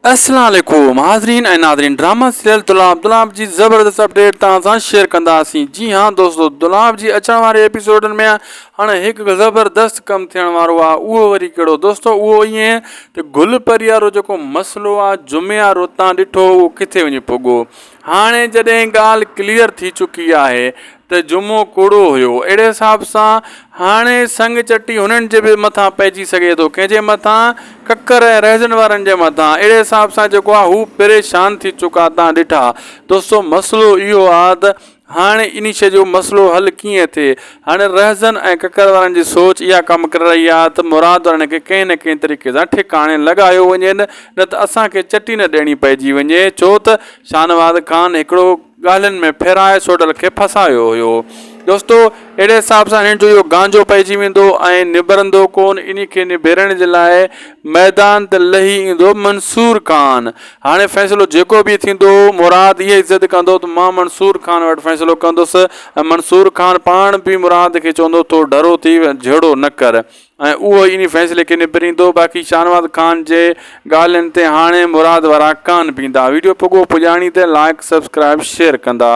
السلام عليڪم حاضرين ۽ ناظرين ڊراما سيريل دولاب دولاب جي زبردست اپڊيٽ توهان سان شيئر ڪنداسين جي ها دوستو دولاب جي اچڻ واري ايپيسوڊن ۾ هاڻي هڪ زبردست ڪم ٿيڻ وارو آهي اهو وري ڪهڙو دوستو اهو ائين ته گل پري وارو جيڪو مسئلو آهي جمعي وارو تان ڏٺو اهو ڪٿي وڃي پڳو هاڻي جڏهن ڳالهه ڪليئر ٿي چڪي آهي ته جمعو ڪوڙو هيو. اهڙي حساب سان هاڻي سڱ چٽي هنن جي به مٿان پئجي سگهي ٿو. ڪنهن جي مٿان؟ ڪڪر ۽ رهزن وارن جي مٿان. اهڙي حساب سان جيڪو آهي هو پريشان ٿي چڪا تان ڏٺا. دوستو مسئلو اهو آهي ته هاڻي انهي شيء جو مسئلو حل ڪيئن ٿئي؟ هاڻي رهزن ۽ ڪڪر وارن جي سوچ اها ڪم ڪري رهي آهي ته مراد وارن کي ڪنهن نه ڪنهن طريقي سان ٺڪاڻي لڳايو وڃي نه ته اسان کي چٽي نه ڏيڻي پئجي وڃي ڇو ته شاهنواز خان هڪڙو ڳالهين ۾ ڦيرائي سوڍل کي ڦاسايو هيو. دوستو اهڙي حساب سان هن جو اهو گانجو پئجي ويندو ۽ نبرندو ڪون انهي کي نبيرڻ جي لاء ميدان تي لهي ايندو منصور خان. هاڻي فيصلو جيڪو به ٿيندو مراد اها ئي ضد ڪندو ته مان منصور خان وٽ فيصلو ڪندس ۽ منصور خان پاڻ به مراد کي چوندو ٿو ڍرو ٿي جهيڙو نه ڪر. ۽ اهو ئي انهي فيصلي کي نبريندو باقي شاهنواز خان جي ڳالهين تي هاڻي مراد وارا ڪانه بيندا ويڊيو پڳو پڄاڻي تي لائيڪ سبسڪرائيب شيئر ڪندا.